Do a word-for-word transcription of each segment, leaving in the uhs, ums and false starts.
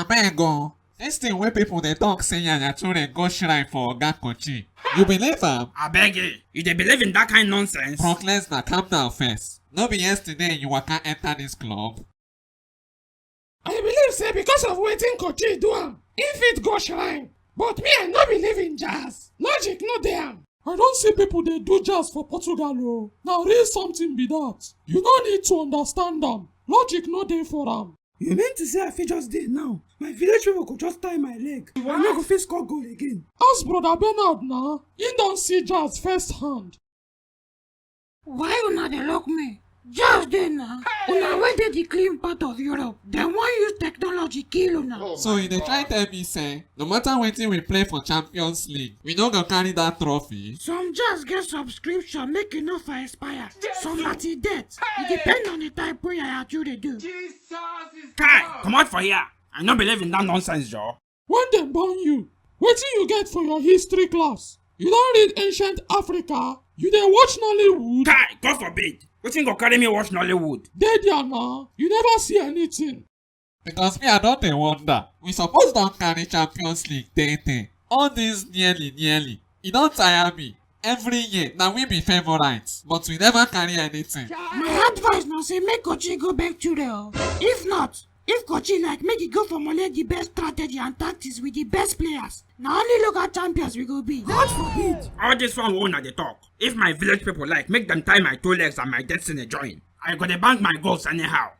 Abeg o, this thing wey people dey talk say Yaya Toure go shrine for Oga Kochi, you believe am? Abeg, eh, you dey believe in that kind nonsense? Brock Lesnar, calm down first. No be yesterday you waka enter this club? I believe say because of wetin Kochi do am, he fit go shrine. But me, I no believe in jazz. Logic no dey am. I don see people dey do jazz for Portugal o. Na real something be that. You no need to understand am. Logic no dey for am. You mean to say I fit just dey now? My village people go just tie my leg. I no go fit score goal again. Ask Brother Bernard na. He don see jazz first hand. Why una dey look me? Just dey na. Una wey dey the clean part of Europe, dem wan use technology kill una. So you dey try tell me say no matter wetin we play for Champions League, we no go carry that trophy? Some just get subscription make e no for expire. Some na till death. E depend on the type wey Yaya Toure dey do. Kai, comot for here. I no believe in that nonsense, Joe. When dem born you, wetin you get for your history class? You don read ancient Africa? You dey watch Nollywood? Kai, God forbid. Wetin go carry me watch Nollywood? Dey there na. You never see anything. Because me, I don dey wonder. We suppose don carry Champions League tey tey. All this nearly, nearly. E don tire me. Every year, na we be favourites, but we never carry anything. My advice na say make Kochi go back to the. If not, if Kochi like, make e go formulate the best strategy and tactics with the best players. Na only local champions we go be. God forbid. All this one wey una dey talk. If my village people like, make dem tie my two legs and my destiny join. I go dey bang my goals anyhow.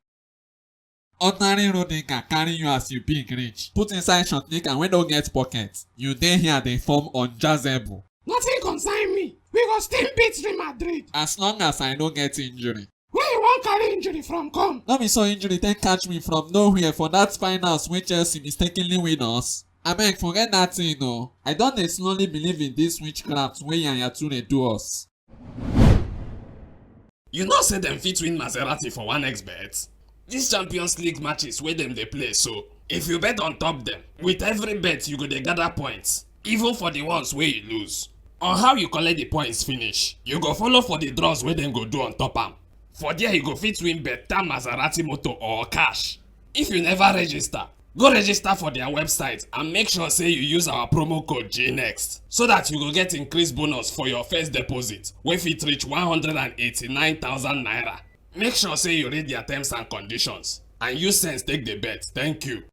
Ordinary road nigga carry you as you big reach. Put inside short nigga wey no get pocket. You dey here dey form unjazzable. Nothing concern me. We go still beat Real Madrid. As long as I no get injury. Where you wan carry injury from come? No be so injury take catch me from nowhere for that fine house wey Chelsea mistakenly win us. Abeg, forget that thing o. I don dey slowly believe in this witchcraft wey Yaya Toure do us. You know say dem fit win Maserati for one X bet? These Champions League matches wey dem dey play so, if you bet on top dem, with every bet you go dey gather points, even for the ones wey you lose. On how you collect the points finish, you go follow for the draws wey dem go do on top am. For there you go fit win better Maserati motor or cash. If you never register, go register for their website and make sure say you use our promo code G next so that you go get increased bonus for your first deposit wey fit reach one hundred and eighty-nine thousand naira. Make sure say you read their terms and conditions and use sense take the bet. Thank you.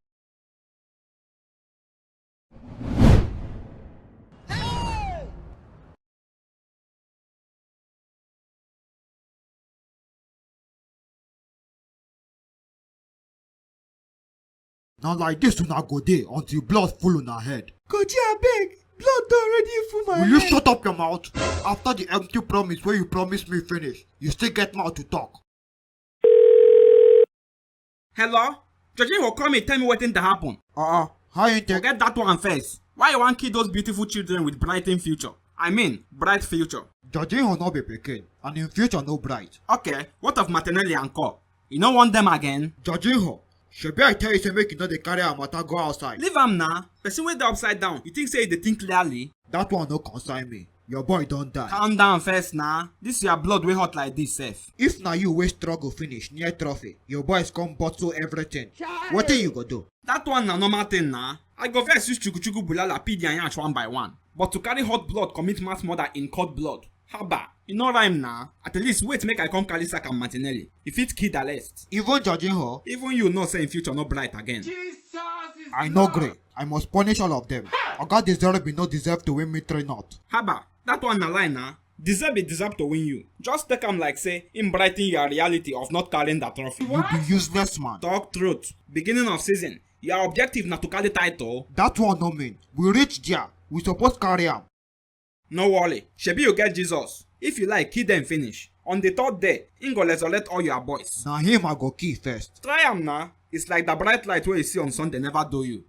Na like this una go dey until blood full una head. Koji, abeg, blood don already full my head. Will you shut up your mouth? After the empty promise wey you promise me finish, you still get mouth to talk. Hello? Jorginho call me tell me wetin dey happen. Uh-uh. How you take? Forget that one first. Why you wan kill those beautiful children with brighten future? I mean, bright future. Jorginho no be pikin, and im future no bright. Okay, what of Martinelli and co? You no want them again? Jorginho, shebi I tell you say make you no dey carry our matter go outside. Leave am na. Person wey dey upside down, you think say you dey think clearly? That one no concern me. Your boy don die. Calm down first na. This your blood wey hot like this sef. If na you wey struggle finish near trophy, your boys come bottle everything. Wetin you go do? That one na normal thing na. I go first use chukuchuku bulala pee their yansh one by one. But to carry hot blood commit mass murder in cold blood, haba, e no rhyme na. At least wait make I come carry Saka and Martinelli. E fit kill the rest. Even Jorginho? Even you know say im future no bright again. I no gree. I must punish all of them. Oga De Zerbi no deserve to win me three not. Haba, that one na lie na. De Zerbi deserve to win you. Just take am like say im brighten your reality of not carrying the trophy. You be useless man. Talk truth. Beginning of season, your objective na to carry title. That one no mean. We reach there. We suppose carry am. No worry, shebi you get Jesus. If you like, kill them finish. On the third day, im go resurrect all your boys. Na him I go kill first. Try am na. It's like the bright light wey you see on Sunday never do you.